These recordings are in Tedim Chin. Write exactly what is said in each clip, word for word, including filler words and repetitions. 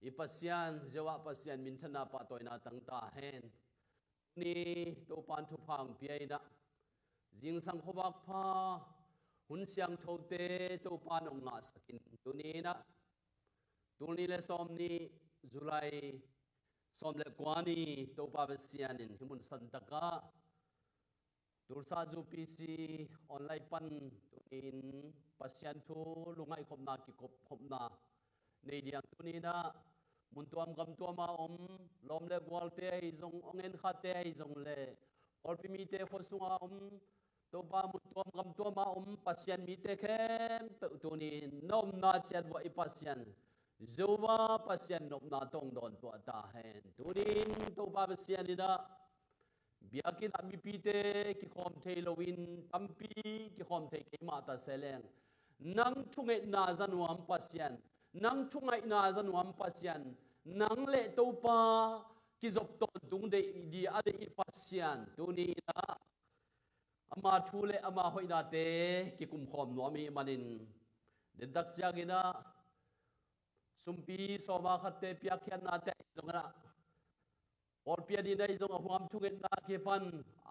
I Pasian, Jehovah Pasian minthanna pahtawina tang ta hen. Tuni Topa in thupha hong pia in ah, zingsang khuavak pha, hun siangthote Topa in hong ngahsak in. Tuni in ah, tul nih le sawm nih, July sawm le kua ni, Topa Pasian in hih mun santak ah Tulsa Zu P C online pan tuni in Pasian thu lungngaih khopna, kikup khopna nei ding. Tuni in ah mun tuam gam tuam a om lawm le gualte ahi zong, hong en khate ahi zong le pawlpi mite khua sunga om, Topa, mun tuam gam tuam a om Pasian mite khempeuh tuni in na omna ciat uah i Pasian, Jehovah Pasian nopna tawh hong dawn tuah ta hen. Tuni in Topa Pasian in ah biakinn ah mipite kikhawm thei loin tampi kikhawm thei kei mah ta se leng, nang thungetna za nuam Pasian, nang thungaihna za nuam Pasian, nang le Topa kizop tawntung deih ding a deih i Pasian, tuni in ah ama thu le ama hoihnate kikumkhawm nuam i hih manin, dentak ciangin ah sumpi sawma khatte piakkhiatnate ahi zong in ah, pawlpi a ding ahi zong a huam thungetna kipan,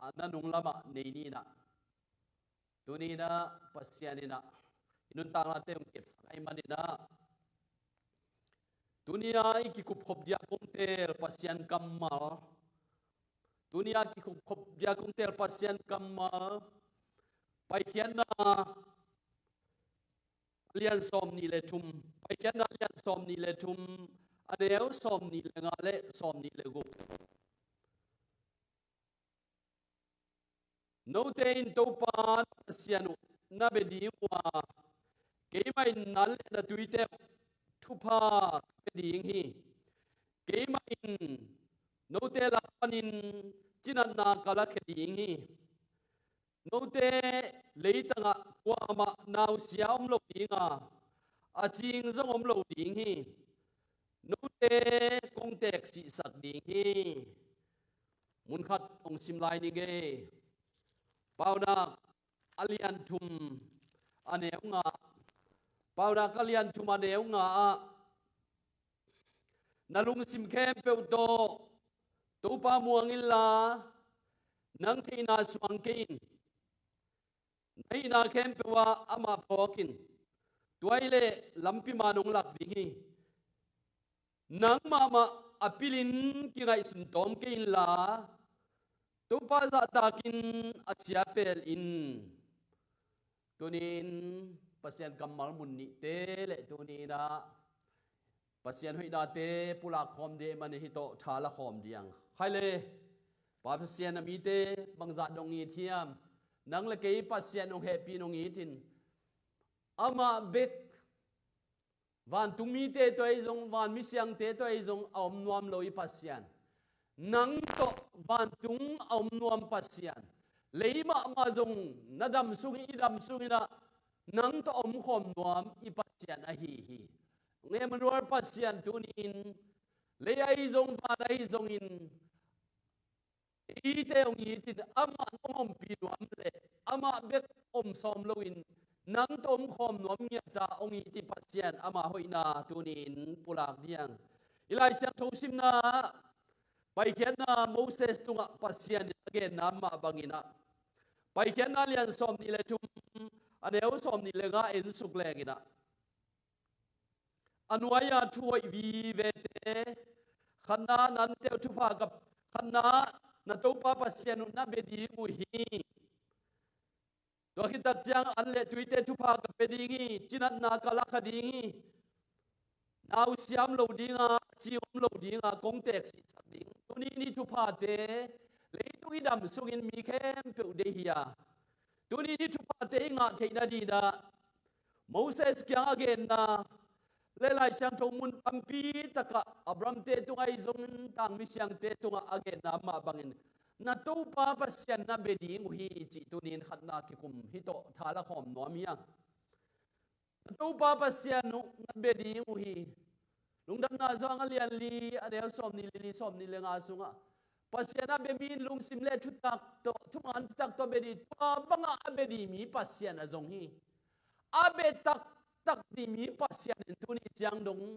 a, na nung lamah nei ni in ah. Tuni in ah Pasian in ah i nuntaknate hong kepsak ahih manin ah, tuni a i kikupkhop dia kong teel Pasian kammal, tuni a kikupkhop dia kong teel Pasian kammal, Paikhiatna a lian sawm nih le thum, Paikhiatna a lian sawm nih le thum, a neu sawm nih le nga le sawm nih le guk. Note in Topa na Pasian uh na bia ding uh a, keimah in nang le na tuite uh thupha ka bia ding hi. Keimah in note lak panin cinatna ka lakhia ding hi. Note leitangah kuamah nausia om lo ding a, a cing zong om lo ding hi. Note kong teeksihsak ding hi. Munkhat hong sim lai ning ei. Paunak a lian thum a neu nga. Paunak a lian thum a neu nga ah, na lungsim khempeuh tawh Topa muang inla, nang theihna suang kei in. Na hihna khempeuh ah amah phawk in. Tua hi leh lampi man hong lak ding hi. Nang mahmah a pilin kingaihsun tawm kei inla, Topa zahtakin a sia pel in. Tuni in Pasian kammal mun nihte le tuni in ah Pasian hoihnate pulak khawm ding ahih manin hih tawh tha la khawm ding. Khai le, Pa Pasian a mite bangzah dong it hiam? Nang le kei Pasian hong hehpih in hong it in. Amah bek vantung mite tawh ahi zong, van misiangte tawh ahi zong a om nuam lo i Pasian. Nang tawh vantung a om nuam Pasian. Lei mahmah zong na dam sungin, i dam sungin ah nang tawh a omkhawm nuam i Pasian ahi hi. Emmanuel Pasian tuni in lei ahi zong, van ahi zongin eite hong it in, amah nong ompih nuam leh amah bek om sawm loin nang tawh omkhawm nuam ngiat a hong it i Pasian ama hoihna tuni in pulak ding. I Lai Siangtho simna ah Paikhiatna Moses tungah Pasian in a genna mah bangin ah, Paikhiatna lian sawm nih le thum a neu sawm nih le nga en suk leng in ah, a nuai-a thu hoih vivete, khatna nangte uh thupha ka, khatna na Topa Pasian uh na bia ding uh hi. Tua khit tak ciang an le tuite thupha ka pia ding hi, cinatna ka lakhia ding hi. Nausia om lo ding a, cing om lo ding a, kong teeksihsak ding. Tuni in hih thuphate, leitung i dam sungin mi khempeuh deih hi a, tuni in hih thuphate i ngah theihna dingin ah Moses kiang a genna le Lai Siangtho mun tampi takah Abrahamte tungah ahi zongin tangmi siangte tungah a genna mah bangin, na Topa Pasian na bia ding uh hi, cih tuni in khatna kikum hih tawh tha la khawm nuam hi hang. Na Topa Pasian uh na bia ding uh hi. Lungdamna Johan a lian li a neu sawm nih le li, sawm nih le nga sungah, Pasian a bia mi in lungsim le thutak tawh, thuman thutak tawh bia ding, tua bangah a bia ding mi Pasian a zong hi. A bia taktak ding mi Pasian in tuni ciang dong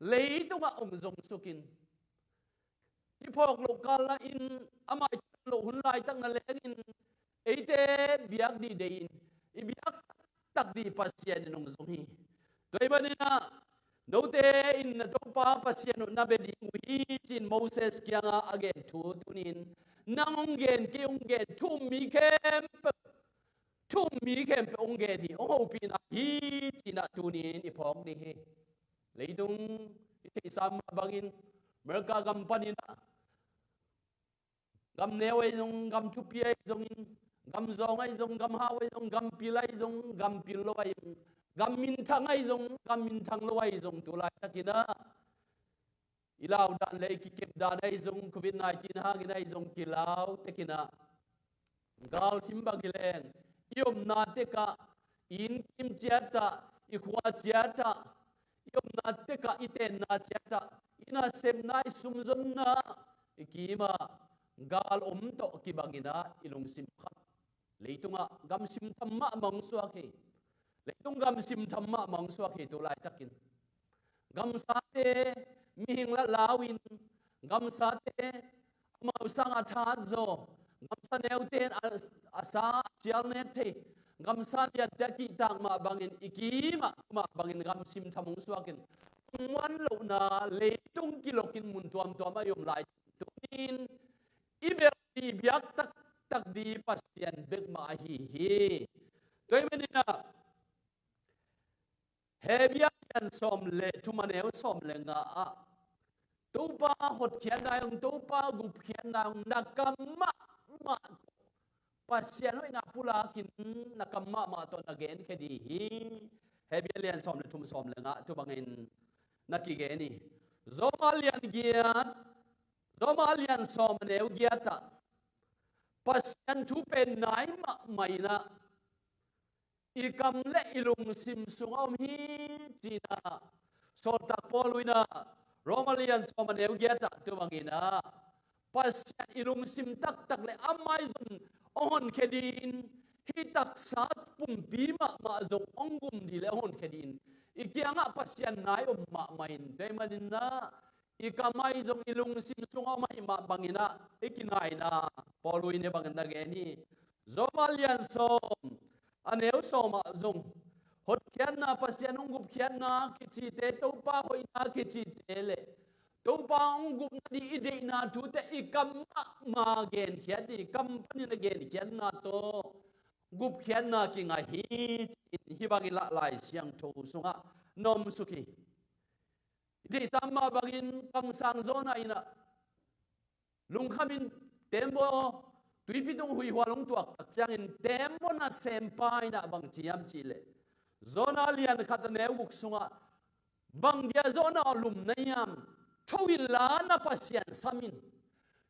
leitungah ong zong sukin, i phawk loh kal in amah i loh hun laitak na lengin eite biak dih deihin i biak taktak dih Pasian in ong zong hi. Tua ahih maninah note in na Topa Pasian uh na bia ding uh hi ci-in Moses kiangah a gen thu tunin nang ong gen, kei ong gen, thu-um mi khempeuh, thu-um mi khempeuh ong gen hi, ong hopihna hi ci-inah tunin i phawk ding hi. Leitung i theihsa mah bangin America gam paninah gam neu ahi zong, gam thupi ahi zongin, gam zawng ahi zong, gam hau ahi zong, gam pil ahi zong, gam pil lo ahi zong, gam minthang ahi zong, gam minthang lo ahi zong, tu laitakinah i lau dan le i kikep dan ahi zong, covid nineteen hangin ahi zong kilau tekinah galsim bang hi leng i omna tekah, i innkim ciatah, i khua ciatah, i omna tekah, i tenna ciatah, i nasepna, i sumzonna, i kimah gal om tawh kibanginah i lungsim khat leitungah gamsim tham mahmah ong suak hi. Leitung gamsim tham mahmah ong suak hi tu laitakin. Gamsate mihing la lau-in, gamsate amau sang a that zaw, gamsa neute in a, a sa a cial nek thei, gamsa liante a kihtak mah bangin i kimah mah bangin gamsim tham ong suakin, muan lohna leitung kilokin mun tuamtuam a i om lai tunin i bel i biak taktak dih Pasian bek mah ahi hi. Tua ahih maninah Hebru lian sawm le thum a neu sawm le nga ah Topa hotkhiatna ong, Topa gupkhiatna ong na kam mahmah, Pasian hoihna pulakin na kam mahmah tawh na genkhia dih hi. Hebru lian sawm le thum, sawm le nga, tu bangin na kigen hi. Roma lian giat, Roma lian sawm a neu giatah Pasian thu pen nai mahmah inah i kam le i lungsim sungah om hi ci-inah sawltak Paul uh inah Roma lian sawm a neu giatah tu banginah Pasian i lungsim taktak le amah i zon ong honkhia dih in, hih taksa pumpi mahmah zong ong gum dih le ong honkhia dih in i kiangah Pasian nai om mahmah in, tua ahih maninah i kam ahi zong i lungsim sungah om ahih mah banginah i kinaina Paul uh in hih bangin na gen hi. Roma lian sawm a neu sawm ah zong hotkhiatna, Pasian hong gupkhiatna kicite, Topa hoihna kicite le Topa hong gupna dih i deihna thute i kam mahmah genkhiat dih, kam panin a genkhiatna tawh gupkhiatna kingah hi ci-in hih bangin lah Lai Siangtho sungah na om suk hi. I theihsa mah bangin kamsang Jonah inah lungkhamin tembaw, tuipi tung huihhual hong tuak tak ciangin tembaw nasempa inah bang ci hiam cihleh, Jonah lian khat a neu guk sungah bang dia Jonah aw lum na hiam? Tho inla na Pasian sam in,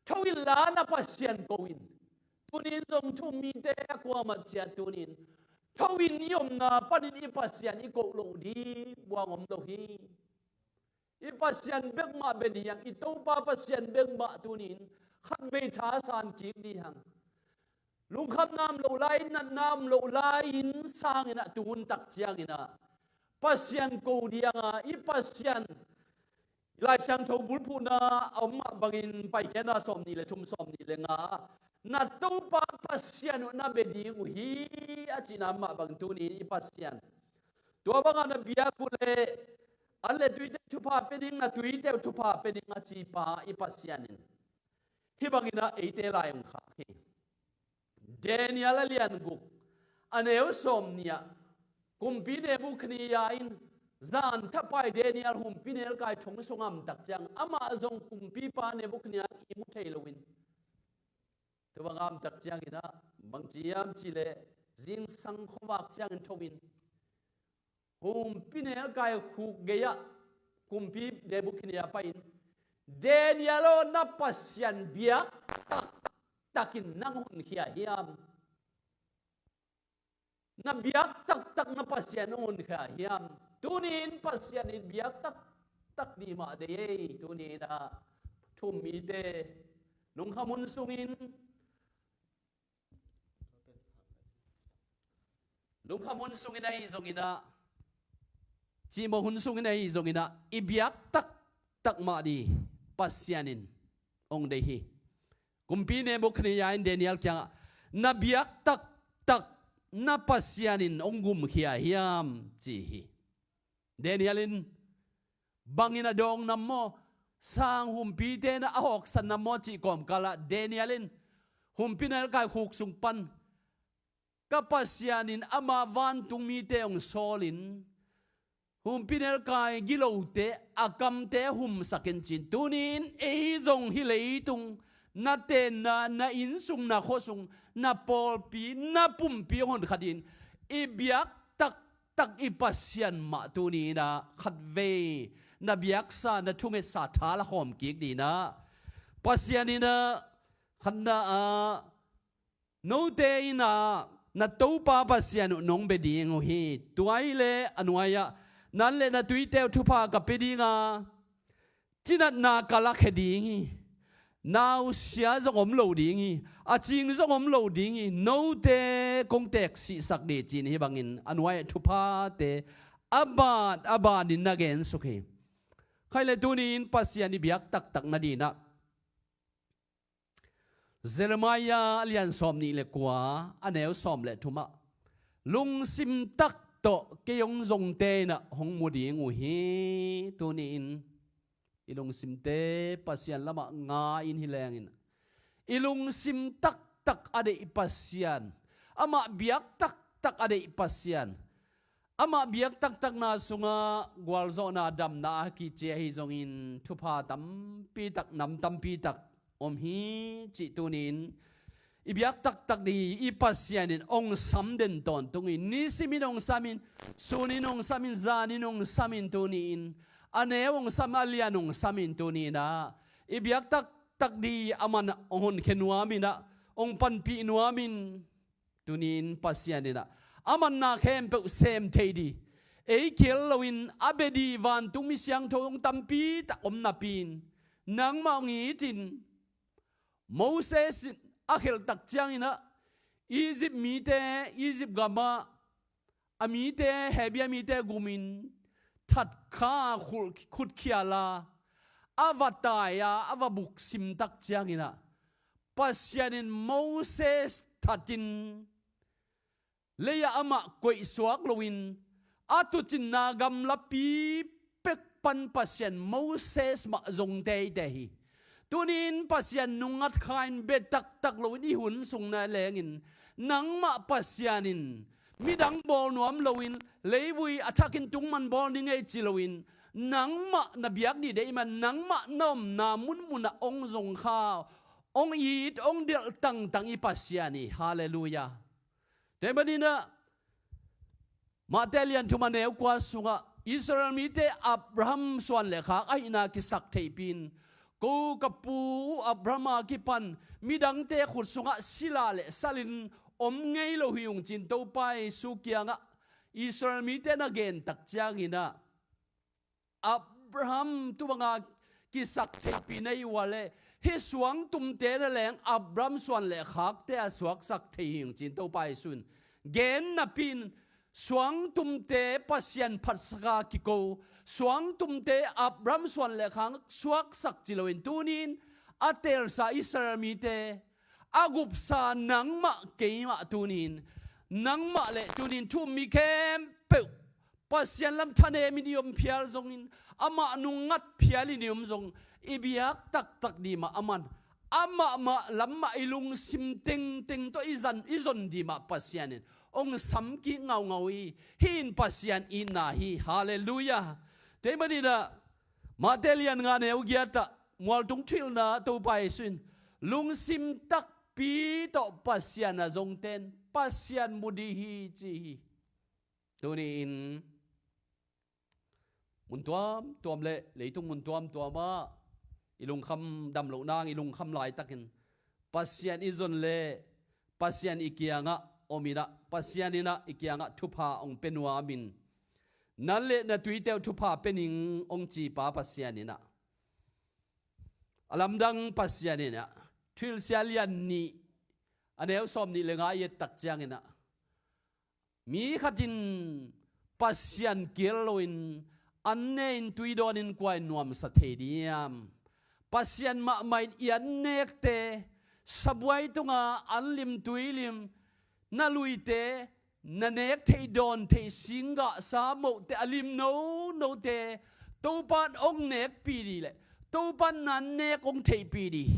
tho inla na Pasian ko in. Tunin zong thu-um mite a kuamah ciat tunin tho in, i omna panin i Pasian i koh loh ding buang om lo hi. I Pasian bek mah bia ding hang, i Topa Pasian bek mah tunin khatvei thasan kik ding hang. Lungkhamna om loh lai-in, natna om loh lai-in sanginah tu hun tak cianginah Pasian ko ding hang a, i Pasian Lai Siangtho bulphuhna a om mah bangin Paikhiatna sawm nih le thum, sawm nih le nga ah na Topa Pasian uh na bia ding uh hi a cihna mah bang tunin i Pasian tua bangah na biak uh leh an le tuite thupha pia ding, na tuite uh thupha pia ding a cipa i Pasian in hih banginah eite lai hong khak hi. Daniel a lian guk a neu sawm nih ah kumpi Nebukhadnezzar in zan thapai Daniel humpinelkai thong sungah om tak ciang amah zong kumpipa Nebukhadnezzar in ihmu thei loin tua bangah om tak cianginah bang ci hiam cihleh zingsang khuavak ciangin tho in humpinelkai khuk gei-ah kumpi Nebukhadnezzar pai-in, Daniel aw, na Pasian biak taktakin nang honkhia hiam? Na biak taktak na Pasian hong honkhia hiam? Tunin Pasian in biak taktak ding mah deih ei. Tuninah thu-um mite lungkham hun sungin, lungkham hun sungin ahi zonginah cihmawh hun sungin ahi zongin ah i biak taktak mah ding Pasian in hong deih hi. Kumpi Nebukhadnezzar in Daniel kiangah, "Na biak taktak na Pasian in hong gumkhia hiam?" ci hi. Daniel in bangin a dawng nam maw, sang humpite na a hawksan nam maw cih kawmkalah Daniel in humpinelkai khuk sung pan, "Ka Pasian in ama vantung mite hong sawlin, humpinelkai gilote a kamte humsak in," ci-in, tuni-in ei zong hih leitung na tenna, na innsung, na khuasung, na pawlpi, na pumpi hong honkha dingin i biak taktak i Pasian mah tuni-in ah khatvei na biaksa, na thungetsa tha la khawm kik dingin ah Pasian in ah khatna ah, "Note in ah na Topa Pasian uh nong bia ding uh hi. Tua ahih leh," a nuai-ah, "nang le na tuite uh thupha ka pia ding a, cinatna ka lakhia ding hi. Nausia zong om lo ding hi. A cing zong om lo ding hi. Note kong teeksihsak ding," ci-in hih bangin a nuai-ah thuphate a ban a banin na gensuk hi. Khaile tuni-in Pasian i biak taktak nadingin ah Jeremiah a lian sawmnih le kua, a neu sawm le thumah, "Lungsim tak tawh kei hong zongte in ah hong mu ding uh hi." Tuni-in i lungsimte Pasian lamah nga in hi lengin, i lungsim taktak a deih Pasian, amah biak taktak a deih Pasian, amah biak taktakna sungah gualzawhna, damna a kici ahi zongin thupha tampitak, nam tampitak om hi cih tuni-in i biak taktak ding i Pasian in hong sam den tawntung hi. Nisimin hong samin, sunin hong samin, zanin hong samin tuni-in, a neu hong sam, a lian hong samin tuni-in ah i biak taktak ding a man hong honkhia nuamin ah, hong panpih nuamin, tuni-in Pasian in ah a manna khempeuh sem thei ding, ei kiel loin a bia ding vantung mi siangtho hong tampitak om napi-in, nangmah hong itin, Moses in a khelh tak ciangin ah Egypt mite, Egypt gamah a mite, Hebru mite gumin that kha khul-, khut khial a, a va tai a, a va buksim tak ciangin ah Pasian in Moses thatin lei-ah amah koihsuak loin, a tuucinna gamlapi pek pan Pasian Moses mah zong teitei hi. Tuni-in Pasian nungngat kha-in bia taktak loin i hun sung na lengin, nangmah Pasian in midang bawl nuam loin, leivui a thakin tungman bawl ding ei ci loin, nangmah na biak ding deih man, nangmah na omna munmunah hong zong kha, hong it, hong delh tangtang i Pasian hi. Halleluiah. Tua ahih manin ah Matthai lian thum, a neu kua sungah Israel mite Abraham suan le khak ahihna kisak theihpih in, "Ko ka pu uh Abraham a kipan midangte khut sungah sila le salin om ngei lo hi ung," ci-in Topa Jesu kiangah Israel mite na gen tak ciangin ah, Abraham tu banga kisaksakpih na hih uh leh, hih suangtumte na leng Abraham suan le khakte a suaksak thei hi ung, ci-in Topa Jesu in gen napi-in, suangtumte Pasian phatsaka kiko, suangtumte Abraham suan le khak suaksak ci loin, tuni-in a teelsa Israel mite, a gupsa nangmah keimah tuni-in, nangmah le tuni-in thu um mi khempeuh Pasian lam thanemin i om phial zongin, amah nungngat phialin i om zong, i biak taktak ding mah a man, amah mah lam mah i lungsim tengteng tawh i zan, i zon ding mah Pasian in hong sam kik ngaungau hi. Hih in Pasian itna hi. Halleluiah. Tua ahih manin ah Matthai lian nga, neu giat ah mualtung thuhilhna Topa Jesu in, "Lungsim takpi tawh Pasian a zongte in Pasian mu ding hi," ci hi. Tuni-in mun tuamtuam le leitung mun tuamtuam ah i lungkham dam loh nang, i lungkham laitakin Pasian i zon leh Pasian i kiangah om in ah, Pasian in ah i kiangah thupha hong pia nuam in, "Nang le na tuite uh thupha pia ning," hong ci pa Pasian in ah, a lamdang Pasian in ah, Thuhilhsia lian nih, a neu sawmnih le nga i et tak ciangin ah, mi khat in Pasian kir loin an ne-in tui dawnin kua in nuamsa thei diam? Pasian mahmah in i an nekte, sabuai tunga an lim tui lim, na luite, na nek theih dawn theih singgah sa mohte a lim nonote Topa in hong nekpih dih leh Topa in na an nek hong theihpih dih.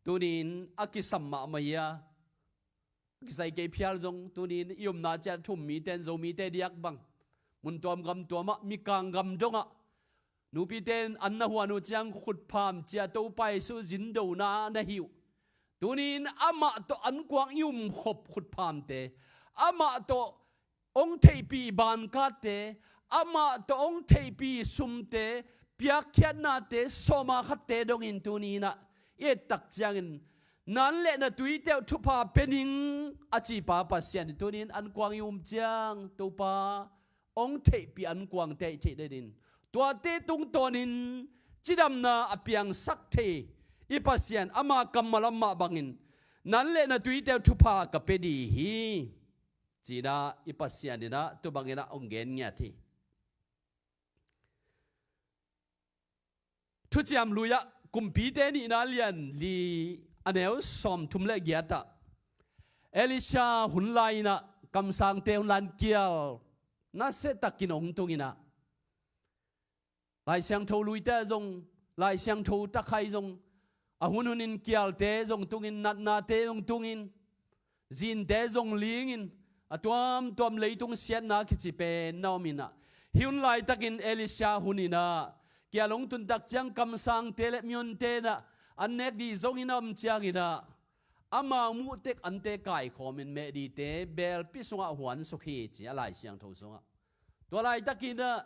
Tunin a kisam mahmah ia, kisai kei phial zong tunin i omna ciat thum mite in Zomite diak bang mun tuam gam tuamah, mikang gam dongah nupite in an na huan uh ciang khutpham cia Topa Jesu zindona na hi uh. Tunin amah tawh ankuang i umkhop khutphamte, amah tawh hong theihpih bankatte, amah tawh hong theihpih sumte, piakkhiatnate sawma khatte dongin tuninah i ettak ciangin na an le na tuite uh thupha pia ning a cipa Pasian in tunin ankuang i um ciang Topa hong theihpih ankuangte i theih denin tuate tungtawnin cidamna a piangsak thei i Pasian ama kammal amah bangin na an le na tuite uh thupha ka pia dih hi. Cinah i Pasian inah tubanginah hong gen ngiat hi. Thuciam Lui-ah Kumpite nihna lian li a neu sawmthum le giatah Elisha hun lai-inah kamsangte hun lai-in kial nasiatakin hong tunginah Lai Siangtho luite zong, Lai Siangtho takhai zong, a hunhunin kialte zong tungin, natnate zong tungin, zinte zong lingin, a tuamtuam leitung siatna kici pen na ominah hi hun laitakin Elisha huninah kial hong tuntak ciang kamsangte le mihonte inah an nek dih zongin a om cianginah amau muhtek ante kaikhawmin mehdihte belpi sungah huansuk hi ci a Lai Siangtho sungah. Tua laitakinah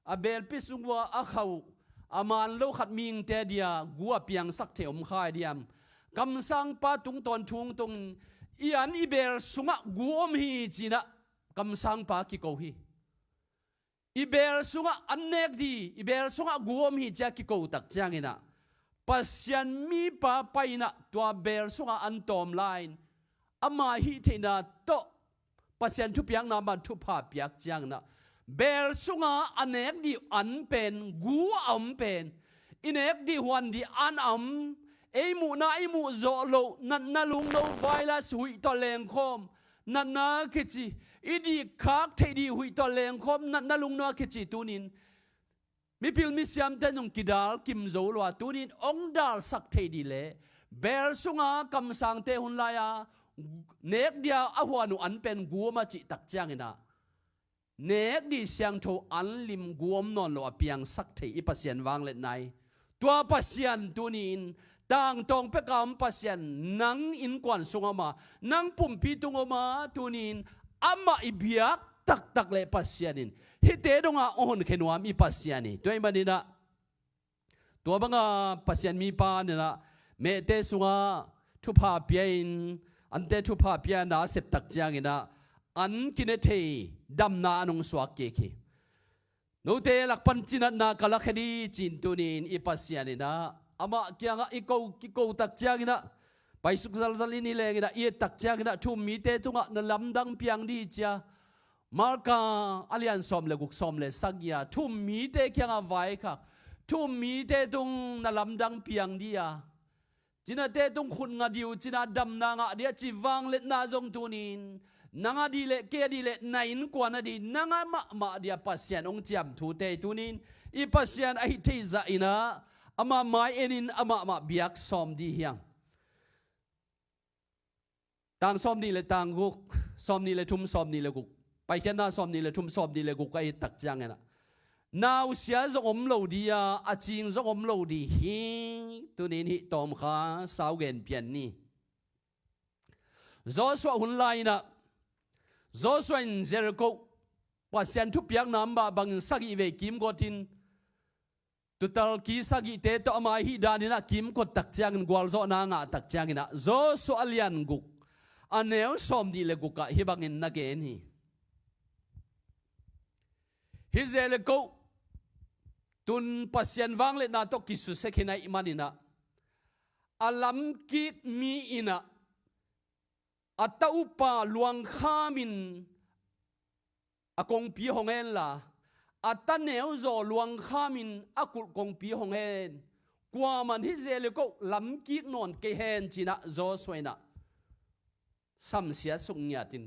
a belpi sung ua a khauh a man lo khat mihingte dia gu a piangsak thei om khai diam? Kamsangpa tungtawn thungtungin i an i bel sungah gu om hi cinah kamsangpa kiko hi. I bel sungah an nek dih, i bel sungah gu om hi cia kiko tak cianginah Pasian mipa painah tua bel sungah an tawm lai-in ama hih theihna tawh Pasian thupiakna man thupha piak cianginah bel sungah a nek dih an pen gu a om pen i nek dih huan dih an a om. Ei muhna i muh zawh loh natna lungno virus huih tawh lengkhawm natna kici, i dihkhak theih dih huih tawh lengkhawm natna lungno a kici tunin mipil misiamte nung kidal kim zo lua tunin hong dalsak thei dih leh bel sunga kamsangte hun lai-a nek dia a huan uh an pen gu om a cih tak cianginah nek dih siangtho an lim gu om nawn lo a piangsak thei i Pasian vangliatna hi. Tua Pasian tuni-in tangtawng peka om Pasian nang innkuan sung om a, nang pumpi tung om a, tuni-in amah i biak taktak leh Pasian in hihte dongah hong honkhia nuam i Pasian hi. Tua ahih maninah tua banga Pasian mipa ninah mehte sungah thupha pia-in ante thupha pia-in a septak cianginah an kine thei damna an hong suak kik hi. Note lakpan cinatna ka lakhia ni ci-in tuni-in i Pasian inah amah kiangah i ko kiko tak cianginah paisuk zalzal in hi lenginah i ettak cianginah thu-um mite tungah na lamdang piang dih cia Marka a lian sawm le guk sawm le sagih-a thu-um mite kiangah vaikhak thu-um mite tung na lamdang piang dih a, cinate tung khut nga dih uh cinah damna ngah dih a ci vangliatna zong tuni-in nang a dih leh kei a dih leh na innkuan a dih nang a mahmah dih a Pasian hong ciam thute hi. Tuni-in i Pasian ahi theih zahinah amah mai enin amahmah biak sawm dih hiang. Tang sawm nih le tang guk, sawm nih le thum, sawm nih le guk, Paikhiatna sawm nih le thum, sawm nih le guk a ettak cianginah nausia zong om lo dih a, a cing zong om lo dih hi. Tuni-in hih tawmkha sau gen pian ni. Joshua hun lai-inah Joshua in Jericho Pasian thupiakna mah bangin sagih vei kimkotin tutal ki sagihte tawh ama hih daninah kimkot tak ciangin gualzawhna ngah tak cianginah Joshua a lian guk a neu sawm nih le gukah hih bangin na gen hi. Hih Jericho tun Pasian vangliatna tawh kisusia khin ahih maninah a lamkik mi inah a ta upa luangkhamin a kongpi hong hen la, a ta neuzaw luangkhamin a kulh kongpi hong hen. Kuaman hih Jericho lamkik nawn kei hen ci-in ah Joshua in ah samsiat suk ngiat in.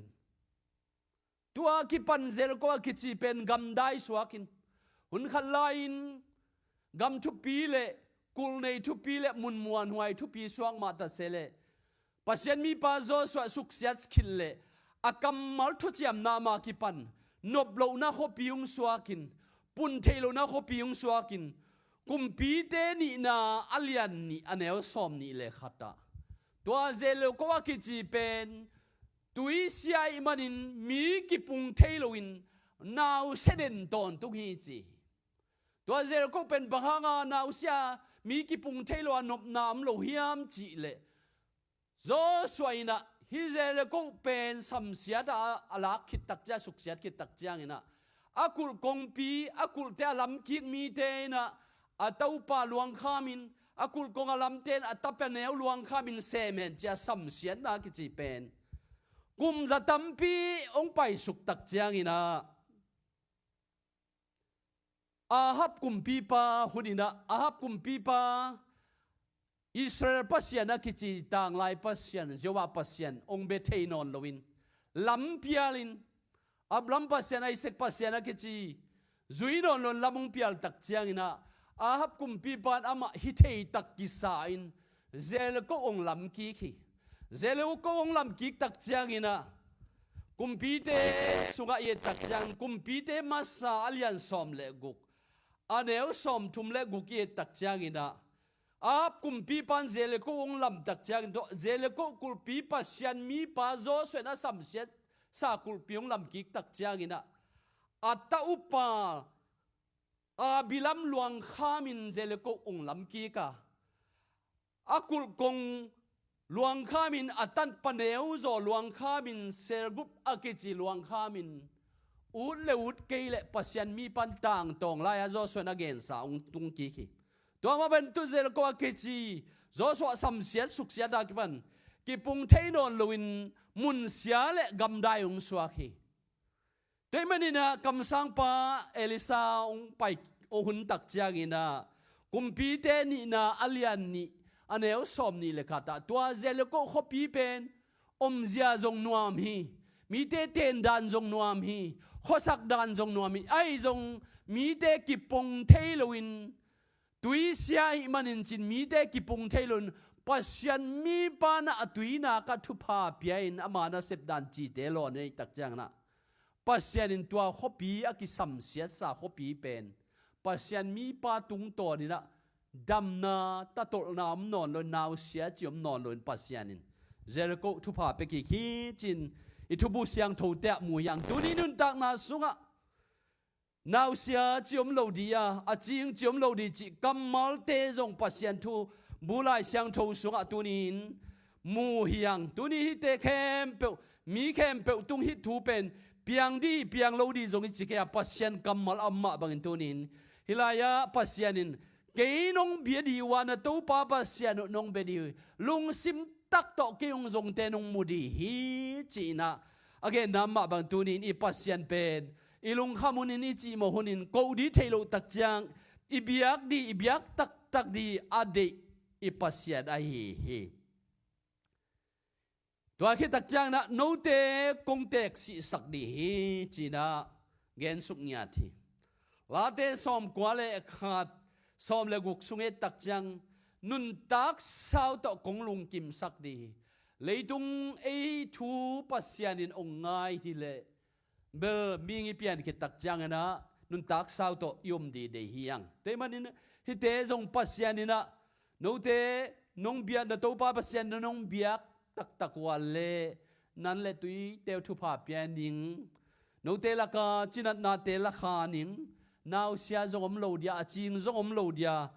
Tua kipan Jericho a kici pen gamdai suakin, hun khat lai-in gam thupi le kulh nei thupi le mun muanhuai thupi suak mah ta se leh, Pasian mipa Joshua suksiat khit leh a kammal thuciamna mah kipan nop lohna khuapi hong suakin, pun theih lohna khuapi hong suakin, Kumpite nihna a lian nih a neu sawm nih le khat ah, tua Jericho a kici pen tuisia ahih manin mi kipung thei loin nausia den tawntung hi ci. Tua Jericho pen bang hanga nausia, mi kipung thei lo a nopna om lo hiam cih leh, Joshua in ah hih Jericho pen samsiat a, a lak khit tak ciang, suksiat khit tak ciangin ah, a kulh kongpi, a kulhte a lamkik mite in ah a ta upa luangkhamin, a kulh kong a lamte in a ta paneu luangkhamin sem hen ci-a samsiatna kici pen kum za tampi hong paisuk tak ciangin ah, Ahab kumpipa hun in ah, Ahab kumpipa Israel Pasian a kici tanglai Pasian, Jehovah Pasian hong bia thei nawn loin, lam pialin, Abraham Pasian, Isaac Pasian a kici zui nawn loin lam hong pial tak ciangin ah, Ahab kumpipa in amah hi thei tak kisa in Jericho hong lamkik hi. Jericho hong lamkik tak ciangin ah, kumpite sungah i et tak ciangin, Kumpite masa a lian sawm le guk, a neu sawm thum le guk i et tak ciangin ah, Ahab kumpipa in Jericho hong lam tak ciangin, tua Jericho kulhpi Pasian mipa Joshua in a samsiat sa kulhpi hong lamkik tak ciangin ah, a ta upa Abilam luangkhamin Jericho hong lamkik a, a kulh kong luangkhamin, a ta paneu zaw luangkhamin, Segub a kici luangkhamin, ut le ut kei leh Pasian mipa in tangtawng lai-a Joshua in a gensa hong tungkik hi. Tua mah bangin tu Jericho a kici Joshua samsiat suksiat a kipan kipung thei nawn loin mun sia le gamdai hong suak hi. Tua ahih manin ah kamsangpa Elisha hong pai, hong hun tak ciangin ah, Kumpite nihna a lian nih a neu sawm nih le khat ah, tua Jericho khuapi pen omzia zong nuam hi, mite ten dan zong nuam hi, khuasak dan zong nuam hi, ahi zong mite kipung thei loin, tuisia ahih manin ci-in mite kipung thei loin, Pasian mipa in ah a tuinak ah thupha pia-in ama nasep dan cihte lawn ahih tak ciangin ah, Pasian in tua khuapi a kisamsiatsa khuapi pen Pasian mipa tungtawnin ah damna, tatolhna om nawn loin, nausia cih om nawn loin Pasian in Jericho thupha pia kik hi ci-in i thubu siangthote ah mu hi hang. Tuni nuntakna sungah nausia cih om lo ding a, a cing cih om lo ding cih kammalte zong Pasian thubu Lai Siangtho sungah tuni-in mu hi hang. Tuni hihte khempeuh, mi khempeuh tung hih thu pen piang ding, piang lo ding zong i ci kei a, Pasian kammal a om mah bangin tuni-in hih lai-ah Pasian in kei nong bia ding uh a, na Topa Pasian uh nong bia ding uh, lungsim tak tawh kei hong zongte nong mu ding hi ci-in ah, a genna mah bang tuni-in i Pasian pen i lungkham hunin, i cihmawh hunin, koh ding theih loh tak ciang i biak ding, i biak taktak ding a deih i Pasian ahi hi. Tua khit tak ciangin ah note kong teeksihsak ding hi ci-in ah gensuk ngiat hi. Late sawmkua le khat, sawm le guk sung i et tak ciang, nuntak sau tawh kong lungkimsak ding hi. Leitung ei thu Pasian in hong ngai hi leh, bel mihing i pian khit tak ciangin ah nuntak sau tawh i om ding deih hi hang. Tua ahih manin hihte zong Pasian in ah note nong biak, na Topa Pasian in nong biak taktak uh a leh, nan le tuite uh thupha pia ning, note lakah cinatnate la kha ning, nausia zong om lo ding a, a cing zong om lo ding a,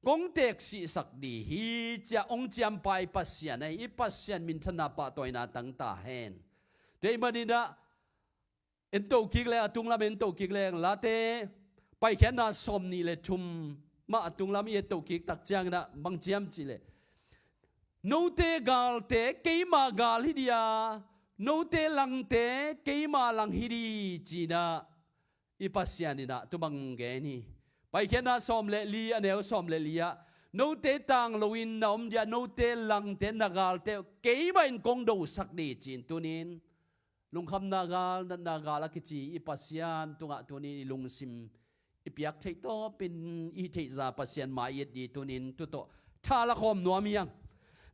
kong teeksihsak ding hi ci-a hong ciampa i Pasian ahi, i Pasian minthanna pahtawina tang ta hen. Tua ahih manin ah, en to kik leng, a tunglam en to kik leng, Late Paikhiatna sawm nih le thum mah a tunglam i et to kik tak ciangin ah bang ci hiam cih leh, note galte keima gal hi ding a, note langte keima lang hi ding ci-in ah i Pasian in ah tu bang gen hi. Paikhiatna sawm le li, a neu sawm le li ah, note tang loin na om ding a, note langte, na galte keimah in kong dosak ding ci-in tuni-in lungkhamna gal, natna gal a kici i Pasian tungah tuni-in i lungsim i piak theih tawpin i theihsa Pasian mai i et ding tuni-in tu tawh tha la khawm nuam hi hang.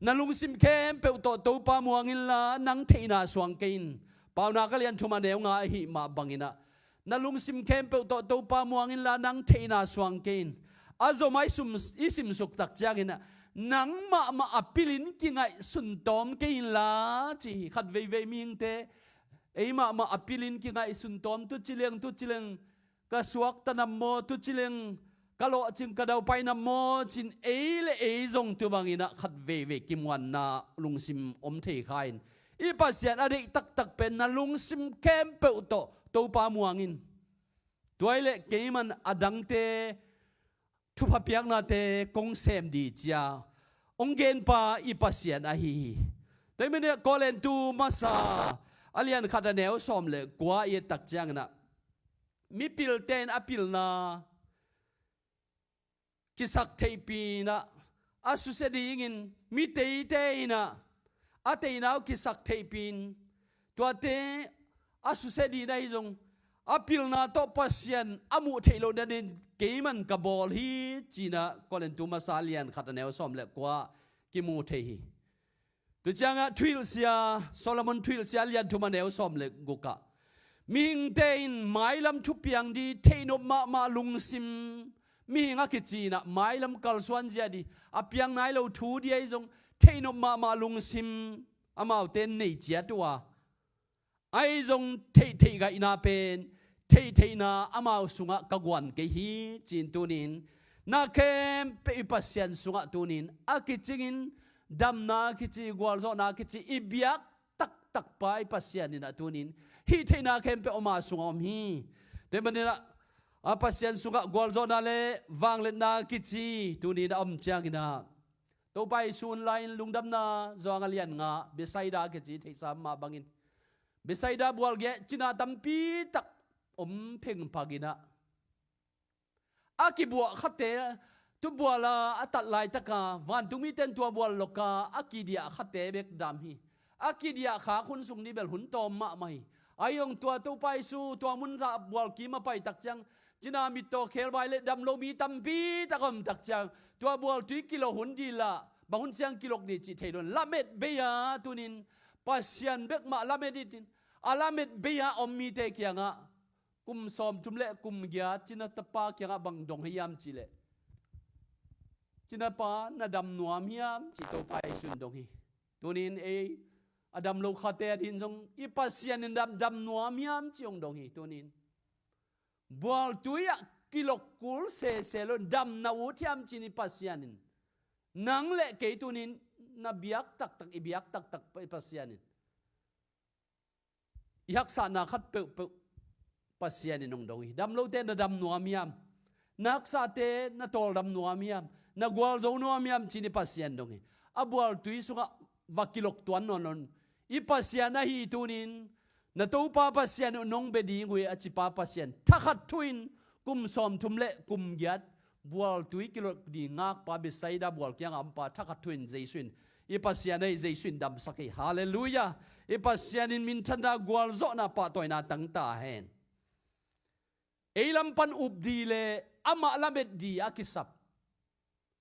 Na lungsim khempeuh tawh Topa muang inla, nang theihna suang kei in. Paunak a lian thum, a neu nga ahih mah bangin ah, na lungsim khempeuh tawh Topa muang inla, nang theihna suang kei in. A zom a i sum, i simsuk tak ciangin ah, nang mahmah a pilin kingaihsun tawm kei inla ci hi. Khat veivei mihingte ei mahmah a pilin kingaihsun tawm, tu ci leng, tu ci leng ka suakta nam maw, tu ci leng ka lawhcing ka daupai nam maw ci-in ei le ei zong tu bangin ah khat veivei kimuanna lungsim om thei kha in, i Pasian a deih taktak pen na lungsim khempeuh tawh Topa muang in. Tua hi leh keiman a dangte thupha piaknate kong sem ding ci-a hong genpa i Pasian ahi hi. Tua hi manin ah Korintu masa a lian khat, a neu sawm le kua i et tak ciangin ah, mipilte in a pilna kisak theihpih in ah, a susia dingin mi teite in ah a teina uh kisak theihpih in, tuate a susia ding ahi zong, a pilna tawh Pasian a muh theih loh nadingin keiman ka bawl hi ci-in ah Korintu masa a lian khat, a neu sawm le kua kimu thei hi. Tua ciangah Thuhilhsia, Solomon Thuhilhsia a lian thum, a neu sawm le guk ah, mihingte in mailam thupiang ding theihnop mahmah lungsim, mihing a kici in ah mailam kalsuan zia ding, a piang nai lo thu ding ahi zong theihnop mahmah lungsim amaute nei ciat uh a, ahi zong theihtheih gaihna pen theihtheihna amau sungah ka guan kei hi ci-in tuni-in, na khempeuh i Pasian sungah tuni-in a kicingin, damna kici, gualzawhna kici i biak taktakpa i Pasian in ah tuni-in hih theihna khempeuh ama sungah om hi. Tua hi manin ah a Pasian sungah gualzawhna le vangliatna kici tuni-in a om ciangin ah, Topa Jesu hun lai-in Lungdamna Johan a lian nga, Bethsaida kici theihsa mah bangin, Bethsaida bual gei-ah cina tampi tak om phengphak in ah, a kibuah khate, tubual a a tat laitaka vantungmite in tua bual loka a kidiah khate bek dam hi. A kidiah khak hun sung ni bel hun tawm mahmah hi. Ahi zong tua Topa Jesu tua mun ah bual kim a pai tak ciang, cina, mittaw, khebai le damlo mi tampi tak a om tak ciang, tua bual tui kilok hun ding lah bang hun ciang kilok ding cih thei lo-in lamet bei-a tuni-in, Pasian bek mah lamet in, a lamet bei-a om mite kiangah, kum sawmthum le kum giat cina tapa kiangah bang dong hi hiam cih leh, cina pa, na dam nuam hiam ci-in Topa Jesu in dong hi. Tuni-in ei a damlo khate adingin zong i Pasian in dam, dam nuam hiam ci-in hong dong hi. Tuni-in bual tui ah kilok kul sese lo-in dam na ut hiam ci-in i Pasian in, nang le kei tuni-in na biak taktak, i biak taktak i Pasian in, i haksatna khat peuhpeuh Pasian in hong dong hi. Damlote na dam nuam hiam? Na haksate na tawldam nuam hiam? Na gualzo nuam hiam ci-in i Pasian dong hi. A bual tui sungah va kilok tuan nawn lo-in, i Pasian ahi tuni-in, na Topa Pasian uh nong bia ding uh hi a cipa Pasian, thakhat thu-in kum sawmthum le kum giat bual tui kilok ding ngakpa, Bethsaida bual kiangah ompa, thakhat thu-in Jesu in, i Pasian ahi Jesu in damsak hi. Halleluiah. I Pasian in minthanna, gualzawhna, pahtawina tang ta hen. Ei lam pan up ding le amah lamet ding a kisap.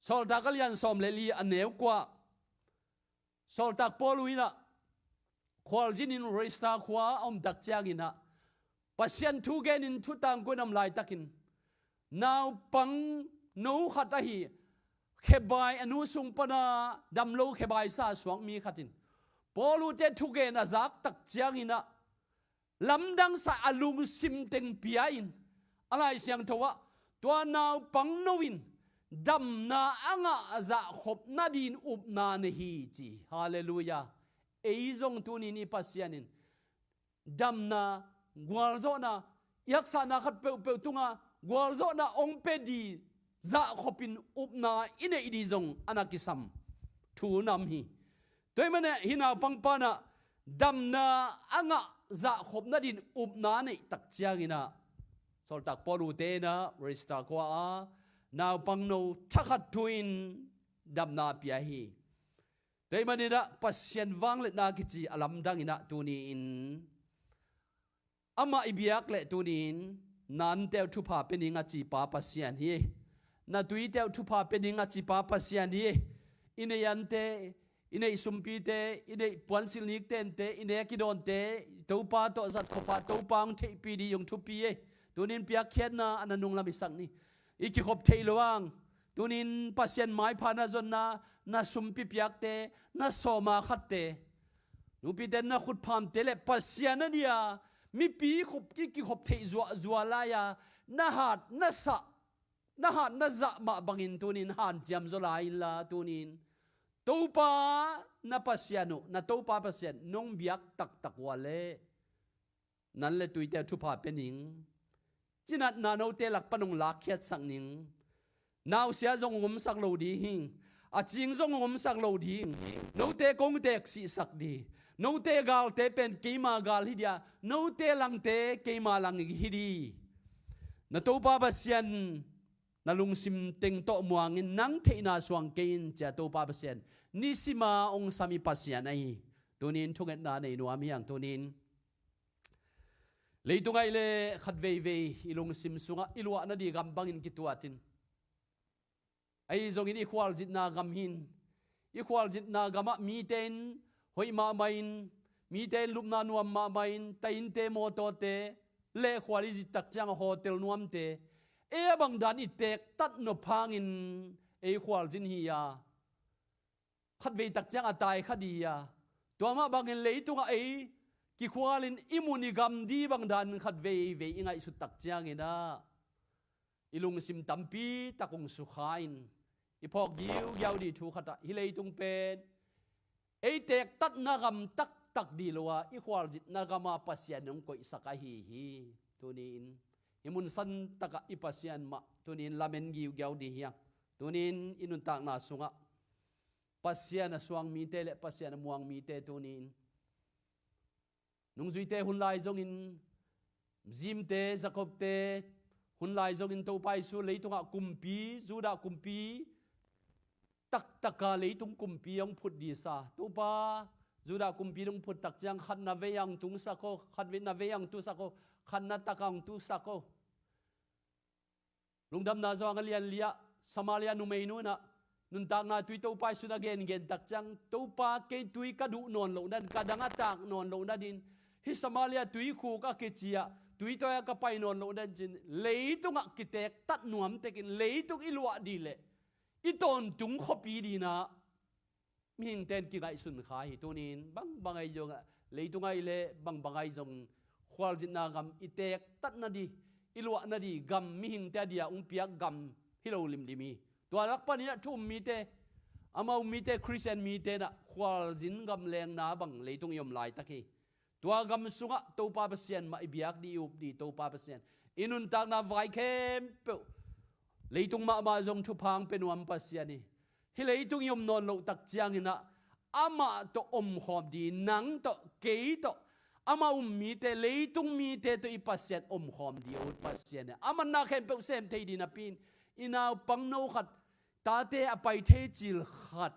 Sawltak a lian sawm le li, a neu kua, Sawltak Paul uh in ah khualzinin Listra khua a om tak ciangin ah, Pasian thu genin thutangko-in a om laitakin, naupang no khat ahi, khebai, a nu sung pana damlo khebai sa suak mi khat in Paul uhte thugen a zak tak ciangin ah, lamdang sa a lungsim teng pia-in, a Lai Siangtho ah, tua naupang no in damna a ngah zahkhop nadingin upna nei hi ci. Halleluiah. Ei zong tuni-in i Pasian in damna, gualzawhna, i haksatna khat peuhpeuh tungah gualzawhna hong pia ding zahkhopin upna i neih ding zong a na kisam thu nam hi. Tua hi manin ah hih naupangpa in ah damna a ngah zahkhop nadin upna neih tak ciangin ah, sawltak Paul ute in ah Listra khua ah naupangno thakhat thu-in damna a pia hi. Tua ahih manin ah Pasian vangliatna kici a lamdang in ah tuni-in amah i biak leh tuni-in na ante uh thupha pia ning a cipa Pasian hi. Na tuite uh thupha pia ning a cipa Pasian hi. I neih ante, i neih sumpite, i neih puansilh niktente, i nek i dawnte, Topa tawh zat khop a, Topa hong theihpih ding hong thupi hi. Tuni-in piakkhiatna a na nunglam i sak ni. I kikhop theih loh hang, tuni-in Pasian maipha na zonna, na sumpi piakte, na sawma khatte, nupite na khutphamte leh Pasian a dia mipi khop, i kikhop theih zuahzuah lai-a na hat na sah, na hat na zah mah bangin tuni-in hanciam zaw lai inla tuni-in Topa na Pasian uh, na Topa Pasian nong biak taktak uh a leh, na ante leh tuite uh thupha pia ning. Cinatna note lak pan hong lakkhiatsak ning. Nausia zong hong omsak lo ding hi. A cing zong hong omsak lo ding. Note kong teeksihsak ding. Note galte pen keima gal hi ding a, note langte keima lang hi ding. Na Topa Pasian na lungsim teng tawh muangin, nang theihna suang kei in, ci-a Topa Pasian nisima hong sam i Pasian ahi. Tuni-in thungetna nei nuam hi hang. Tuni-in leitung ah i leh khat veivei i lungsim sungah i luah nading gam bangin kituat in, ahi zongin i khualzinna gam hi in, i khualzinna gamah mite in hoih mahmah in, mite in lupna nuam mahmah in, tainte, mawtawte, lehkhual i zin tak ciang a hotel nuamte, ei a bangdan i teektat nop hangin ei khualzin hi a, khatvei tak ciang a tai kha ding hi a, tua mah bangin leitungah ei kikhualin i mun i gam ding bangdan khat veivei i ngaihsut tak ciangin ah i lungsim tampi tak hong sukha in, i phawk giugiau ding thu khatah, hih leitung pen ei teektatna gam taktak ding lo a, i khualzinna gam a Pasian in hong koihsak ahi hi. Tuni-in hih mun santakah i Pasian mah tuni-in lamen giugiau ding hi hang. Tuni-in i nuntakna sungah Pasian a suang mite leh Pasian a muang mite tuni-in nungzuite hun lai zongin, Zimte, Jakobte hun lai zongin Topa Jesu leitungah kumpi, Judah kumpi taktaka leitung kumpi hong phut dingsa, Topa, Judah kumpi hong phut tak ciang khatna vei hong tungsak o, khatna vei hong tusak o, khatna taka hong tusak o. Lungdamna Johan a lian li-ah Samaria numeinu in ah nuntakna tui Topa Jesu in a gengen tak ciang, Topa, kei tui ka duh nawn loh nadin, ka dang a taak nawn loh nadin, hih Samaria tuikhuk a kici-ah tuitawi-ah ka pai nawn loh nadin, ci-in leitungah kiteektat nuam tekin leitung i luah ding leh i tawntung khuapi dingin ah mihingte in kingaihsun kha hi. Tuni-in bangbang ahi zongah, leitung ahi leh bangbang ahi zong, khualzinna gam i teektat nading, i luah nading gam mihingte a dia hong piak gam hi lo limlim hi. Tua lak panin ah thu um mite, amau um mite, Khristian mite in ah khualzin gam lengna bang leitung i om laitak hi. Tua gam sungah Topa Pasian mah i biak ding, i up ding, Topa Pasian i nuntakna vai khempeuh, leitung mahmah zong thupha hong pia nuam Pasian hi. Hih leitung i om nawn loh tak ciangin ah amah tawh omkhawm ding, nang tawh, kei tawh, amah um mite, leitung mite tawh i Pasian omkhawm ding a ut Pasian hi. A manna khempeuh sem thei ding napi-in, i naupangno khat, tate a pai thei cil khat,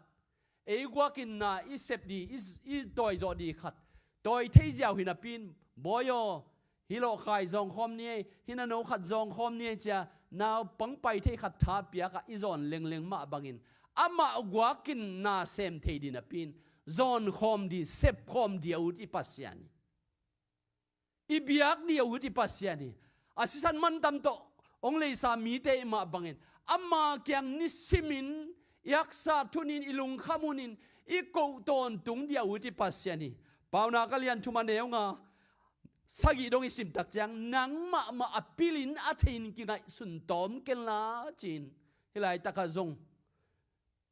ei guakin na i sep ding, i, i tawizawh ding khat tawi thei ziau hi napi-in, Bawi aw, hih lawhkhai zawngkhawm ni ei, hih nano khat zawngkhawm ni ei, ci-a naupang pai thei khat tha piakah i zawn lengleng mah bangin, amah guakin na sem thei ding napi-in zawnkhawm ding, sepkhawm ding a ut i Pasian hi. I biak ding a ut i Pasian hi. A sisan mantam tawh hong leisa mite i mah bangin, ama kiang nisimin i haksa thunin, i lungkham hunin i koh tawntung ding a ut i Pasian hi. Paunak a lian thum a neu nga sagih dong i sim tak ciang, nang mahmah a pilin a thein kingaihsun tawm kenla, ci-in, hih laitakah zong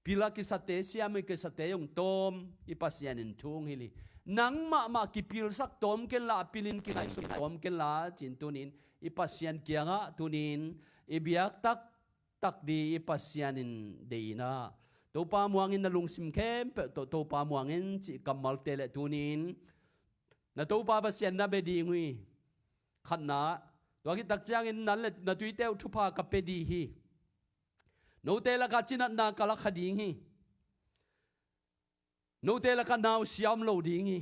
pil a kisate, siam a kisate zong tawm i Pasian in thu hong hilh hi. Nang mahmah kipilsak tawm kenla, a pilin kingaihsun tawm kenla, ci-in tuni-in i Pasian kiangah tuni-in i biak taktak ding i Pasian in deih in ah, Topa muang in, na lungsim khempeuh tawh Topa muang in, cih kammalte leh tuni-in Na Topa Pasian na bia ding uh hi. Khatna, tua khit tak ciangin nang le na tuite uh thupha ka pia ding hi. Note lakah cinatna ka lakha ding hi. Note lakah nausia om lo ding hi.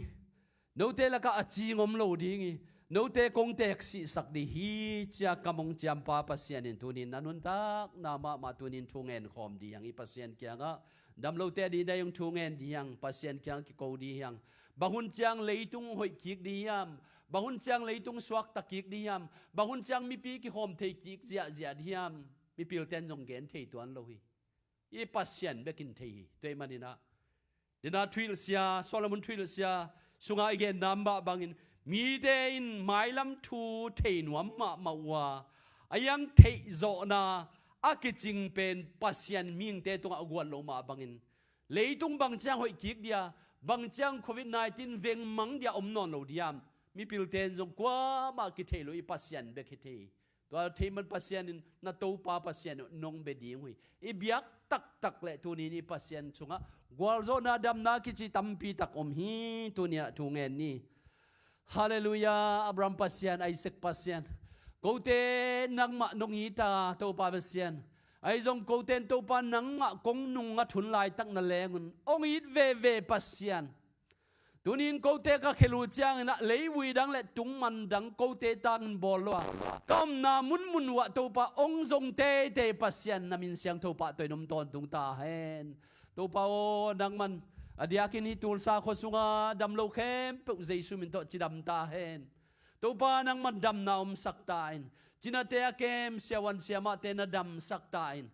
Note lakah a cing om lo ding hi. Note kong teeksihsak ding hi, ci-a kam hong ciampa Pasian in tuni-in na nuntakna mahmah tuni-in thu ngen khawm ding hi hang. I Pasian kiangah damlote a dingin hong thu ngen ding hi hang. Pasian kiangah kiko ding hi hang. Bang hun ciang leitung hoih kik ding hiam? Bang hun ciang leitung suakta kik ding hiam? Bang hun ciang mipi kihawm thei kik ziahziah ding hiam? Mipilte in zong gen thei tuan lo hi. I Pasian bek in thei hi. Tua ahih manin ah, dena thuhilhsia, Solomon thuhilhsia sungah i genna mah bangin, mite in mailam thu thei nuam mahmah uh a, a hiang theihzawhna a kicing pen Pasian mihingte tungah a guat loh mah bangin, leitung bang ciang hoih kik dia, bang ciang covid nineteen vengmang dia om nawn lo diam? Mipilte in zong kuamah kithei lo, i Pasian bek hi thei hi. Tua theih man Pasian in na Topa Pasian uh nong bia ding uh hi. I biak taktak leh tuni-in i Pasian sungah gualzawhna, damna kici tampi tak om hi. Tuni-ah thu ngen ni. Halleluiah. Abraham Pasian, Isaac Pasian, kote nangmah nong it a, Topa Pasian, ahi zong kote in Topa nangmah kong nungngat hun laitak na leng un hong it veve Pasian. Tuni-in kote ka khel uh ciangin ah leivui dang le tungman dang kote tangin bawl lo a, ka omna munmun uh ah Topa hong zong teitei Pasian, na min siangtho pahtawi in om tawntung ta hen. Topa aw, nangman a diakin hih Tulsa khua sunga damlo khempeuh Jesu min tawh cidam ta hen. Topa nangman damna omsak ta in. Cinate a kem siavuan siamahte na damsak ta in.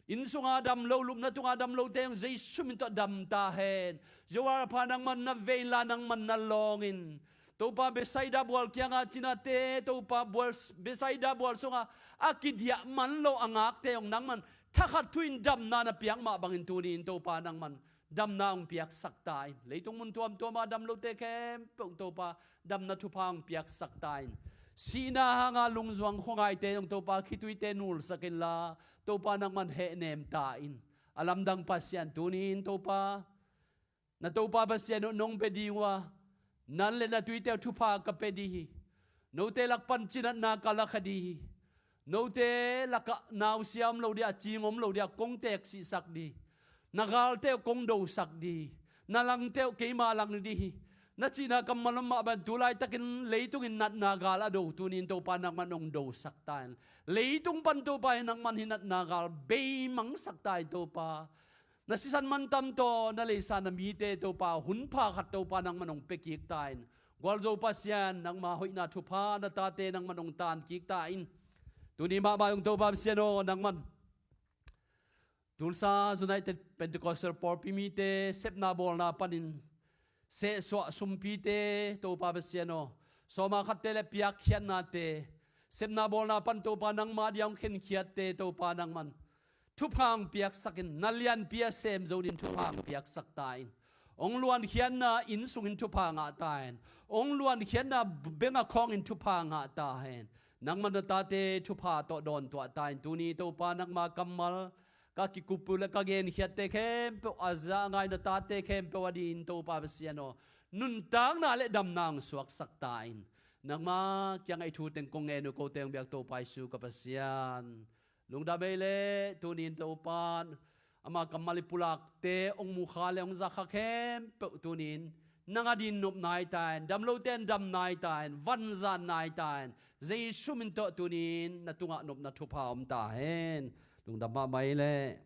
Inn sunga damlo, lupna tunga damlote zong Jesu min tawh dam ta hen. Zoar a pha nangman na vei inla nangman na lawng in. Topa Bethsaida bual kianga cinate, Topa bual, Bethsaida bual sunga a kidiah man lo a ngakte zong nangman thakhat thu in damna na piak mah bangin tuni-in Topa nangman damna hong piaksak ta in. Leitung mun tuamtuama damlote khempeuh Topa damna thupha hong piaksak ta in. Sihna hanga lungzuang khuangaite zong Topa khituite nulsak inla Topa nangman hehnem ta in. A lamdang Pasian, tuni-in Topa, na Topa Pasian uh nong bia ding uh a, nang le na tuite uh thupha ka pia ding hi. Note lak pan cinatna ka lakha ding hi. Note lakah nausia om lo dia, cing om lo dia kong teeksihsak ding hi. Na galte uh kong dosak ding hi. Na langte uh keima lang ding hi. Na cihna kammal om mah bangin tu laitakin leitungin natna gal a do, tuni-in Topa nangman hong dosak ta in. Leitung pan Topa hi nangman hih natna gal beimangsak ta in Topa. Na sisan mantam tawh na leisa na mite Topa, hunpha khat Topa nangman hong pia kik ta in. Gualzo Pasian, nangma hoihna thupha na tate nangman hong tan kik ta in. Tuni mahmah zong Topa Pasian aw, nangman Tulsa United Pentecostal pawlpi mite sepna bawlna panin sehsuah sumpite Topa Pasian aw, sawma khatte le piakkhiatnate, sepna bawlna pan Topa nangma dia hong khenkhiatte Topa nangman thupha hong piaksak in. Na lianpi a sem zo dingin thupha hong piaksak ta in. Hong luankhiatna inn sungin thupha ngah ta in. Hong luankhiatna beng a khawngin thupha ngah ta hen. Nangman na tate thupha tawh dawntuah ta in. Tuni Topa nangma kammal ka kikup uh le ka genkhiatte khempeuh a za a ngai na tate khempeuh a dingin Topa Pasian aw, nuntakna le damna hong suaksak ta in. Nangma kiangah i thu teng kong ngen uh, kote hong biak Topa Jesu ka Pasian, lungdam ei leh. Tuni-in Topa, ama kammal i pulakte hong mukha le hong zakha khempeuh tuni-in nang a dingin nop nai ta in. Damlote in dam nai ta in. Vanzan nai ta in. Jesu min tawh tuni-in na tungah nopna thupha om ta hen. Lungdam mahmah ei leh.